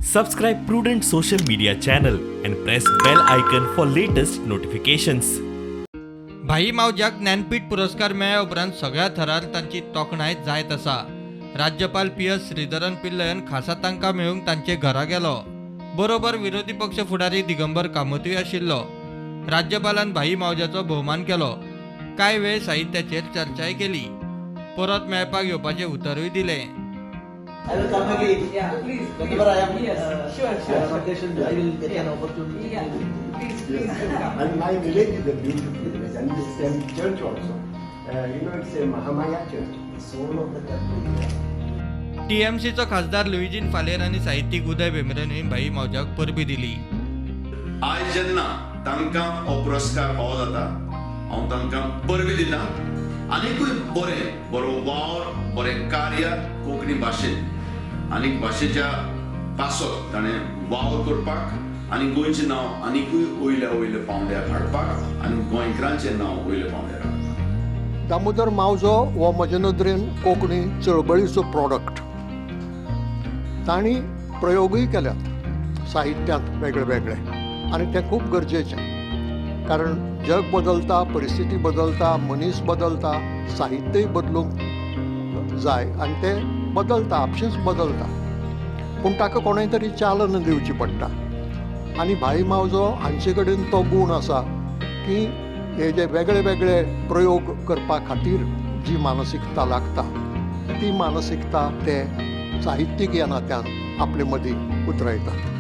Subscribe Prudent social media channel and press bell icon for latest notifications. भाई मावज्याक ज्ञानपीठ पुरस्कार मेळ्ळ्या उपरांत सगळ्या थरार तांची तोखणाय जायत आसा. राज्यपाल पी एस श्रीधरन पिल्लयन खासा तांकां मेळूंक तांचे घरा गेलो. बरोबर विरोधी पक्ष फुडारी दिगंबर कामतूय आशिल्लो. राज्यपालान भाई मावज्याचो भोवमान केलो. कांय वेळ साहित्याचेर चर्चाय केली. परत मेळपाक येवपाचें उतरूय दिलें. I will come again. Yeah, please. Whenever I am, Yes, sure. I have occasion, I will get an opportunity. Yeah, please, please do come. And my village is a beautiful village, and this same church also. It's a Mahamaya church, the soul of the temple. टीएमसीचो खासदार लुईजीन फालेर आनी साहित्यीक उदय भेंब्रेनूय भाई मावज्याक परबीं दिली. आयज जेन्ना तांकां हो पुरस्कार फावो जाता, हांव तांकां परबीं दिता. आनीकूय बरें बरो वावर, बरें कार्य कोंकणी भाशेन आनी भाशेच्या पासत ताणें वावर करपाक आनी गोंयचें नांव आनीकूय वयल्या वयल्या पांवड्यार हाडपाक आनी गोंयकारांचें नांव वयल्या पांवड्यार हाडपाक. दामोदर मावजो हो म्हजे नदरेन कोंकणी चळवळीचो प्रॉडक्ट. तांणी प्रयोगूय केल्यात साहित्यांत वेगळे वेगळे आनी तें खूब गरजेचें, कारण जग बदलता, परिस्थिती बदलता, मनीस बदलता, साहित्यय बदलूंक जाय आनी तें बदलता, आपशींच बदलता, पूण ताका कोणें तरी चालना दिवची पडटा. आनी भाई मावजो हांचे कडेन तो गूण आसा की हे जे वेगळे वेगळे प्रयोग करपा खातीर जी मानसिकता लागता ती मानसिकता ते साहित्यीक ह्या नात्यान आपले मदीं उतरायतात.